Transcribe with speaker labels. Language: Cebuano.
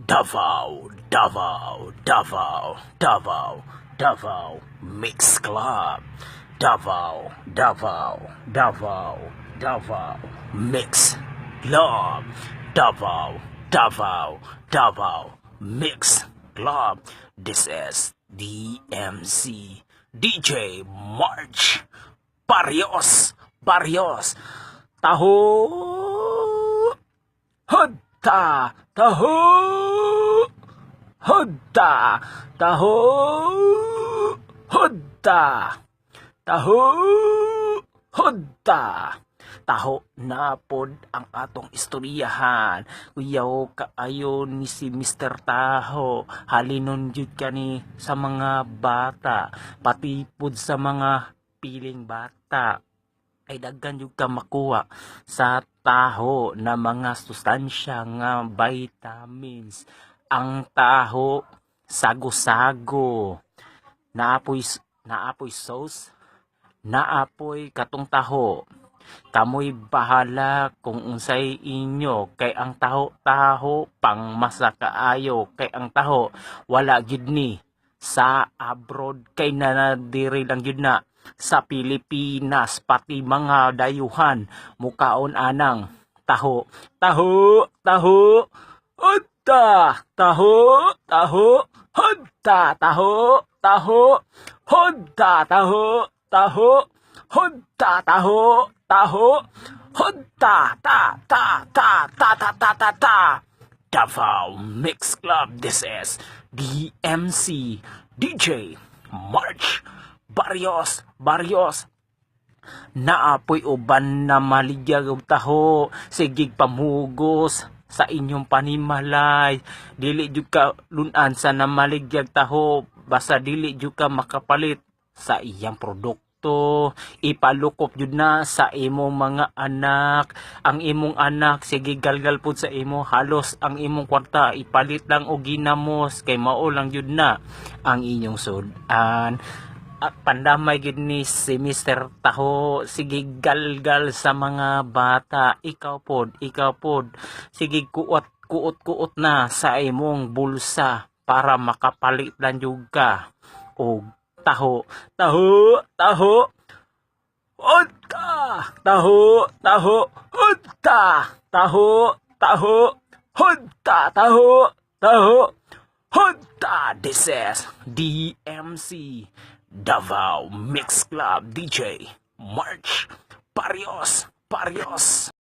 Speaker 1: Davao, Davao, Davao, Davao, Davao Mix Club. Davao, Davao, Davao, Davao Mix Club. Davao, Davao, Davao Mix Club. This is DMC DJ March Barrios Barrios. Taho Hudta. Taho Hudta. Taho Hudta. Taho Hudta. Taho na pod ang atong istoryahan. Kuyaw kaayo ni si Mr. Taho. Halinon jud kani sa mga bata, pati pod sa mga piling bata, ay daghan jud ka makuha sa taho na mga sustansya nga vitamins. Ang taho, sago-sago. Naapoy sauce, naapoy katong taho. Kamoy bahala kung unsay inyo, kay ang taho, taho pang masa kaayo, kay ang taho wala gyud ni sa abroad, kay na diri lang gyud na sa Pilipinas, pati mga dayuhan mukaon anang taho. Taho, taho, hudta. Taho, taho, hudta. Taho, taho, hudta. Taho, taho, hudta. Taho, taho, hudta. Ta ta ta ta ta ta ta ta. Davao Mix Club. This is DMC DJ March Barrios Barrios. Naapoy uban na maligyag og taho, sige pamugos sa inyong panimalay. Dili jud ka lunan sa namaligyag taho, basta dili jud ka makapalit sa iyang produkto. Ipalukop jud na sa imong mga anak. Ang imong anak sige galgal pud sa imo. Halos ang imong kwarta ipalit lang og ginamos, kay mao lang jud na ang inyong sud-an. At pandamay gid ni si Mr. Taho, sige galgal sa mga bata. Ikaw pod, ikaw pod, sige kuot kuot kuot na sa imong bulsa para makapalit lang jud ka og taho. Taho, taho, hudta. Taho, taho, hudta. Taho, taho, hudta. Taho, taho, hudta. This is DMC Davao Mix Club DJ March Barrios Barrios.